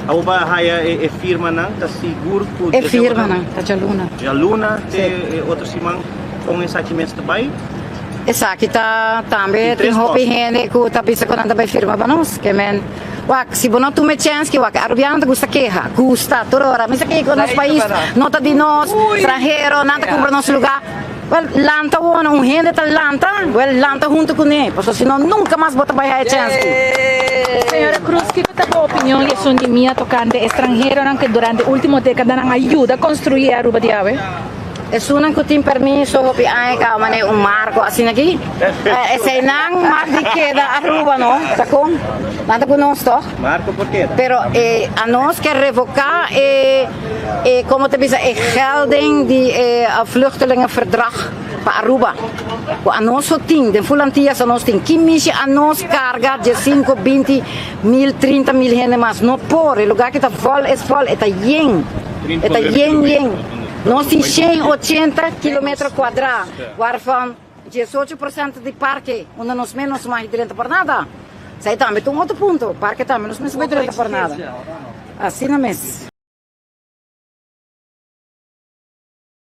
Awor bo a haya e firmanan, ta sigur ku. E firmanan ta djaluna. Djaluna te e otro siman kon esaki mes ta bai? Esaki ta tambe tin hopi hende ku ta bisa ku nan ta bai firma pa nos. Ke men wak si bo no tuma e chèns ki wak arubiano ta gusta keha, gusta tur ora mester keha ku nos pais no ta di nos, stranhero nan ta kumpra nos lugá. Wèl lanta wona un hende ta lanta, wèl lanta huntu kuné pasobra si no nunka mas bo ta bai haya chèns ki. Señora Cruz, kiko ta bo opinion i esun di mia tokante e stranheronan ku durante ultimo dekadanan a yuda konstruí e Aruba di awe? Esunnan ku tin permiso hopi aña kaba manera un marko asina aki, eseinan mag di keda Aruba no, ta kon? Nan ta ku nos tòg? Marko por keda. Pero e anos ke revoká e e komo ta bisa e gelding di e vluchtelingenverdrag pa Aruba ku anos so tin den ful Antillas anos tin ki mishi anos karga diesinko binti mil trinta mil hende mas no por e lugar ki ta vòl es vòl e ta yen e ta yen yen. Nos tin 180 kilometro kuadrá, waarvan 18% di parke, unda nos mes no mag drenta por nada. Esei tambe ta un otro punto, parke tambe nos mes no por drenta por nada. Asina mes.